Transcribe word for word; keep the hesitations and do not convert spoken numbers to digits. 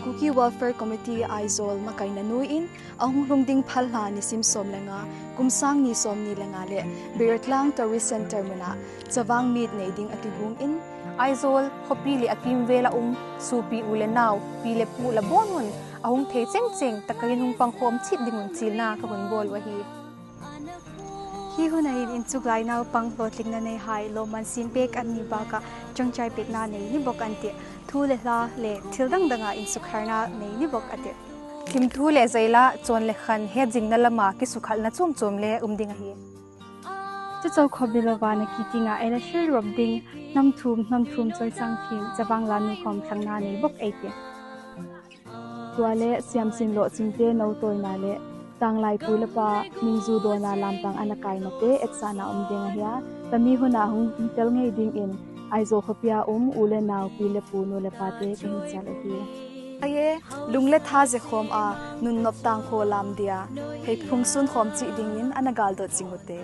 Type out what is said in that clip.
Kuki Welfare Committee Aizawl makaina noiyin ahung lhung ding phalna nisim som le nga, kum sang ni som ni le nga le Beirutlang Tourist Centre muna Chavang Meet nei ding akigong in, Aizawl khopi le akimvel a um sopi u le nao, pi le pu la bonun ahung thei chengcheng takahin hung pangkhom chit dingun chilna kahung bol u ahi. Hi hun a hin inchuklai naupang lolhinna nei hai lomman sin pek anni baka changchai pekna nei ni bok ante, thu le hla le thil dang danga insukharna nei ni bok ate. Thimthu le zaila chon le khan hejingna lama kisukhalna chom chom le um ding ahi. Chuchou khop le lova na kitinga eina hrilrop ding, hnam thum, hnam thum choisang thim, Chavang Lanu khom thlangna nei bok eite. Tua le Siamsin Lohchingte notoina le tanglai pu le pa Mingjudona lamtang ana kaina te etsahna um ding ahia, tami hun a hung tel ngei dingin Aizawl khopia um u le nao, pi le pu, nu le pate kahin chal ahi. Aye, lung le tha jekhom a nunnop tangkho lam dia pheiphung sunkhom chih dingin ana galdot jing ute.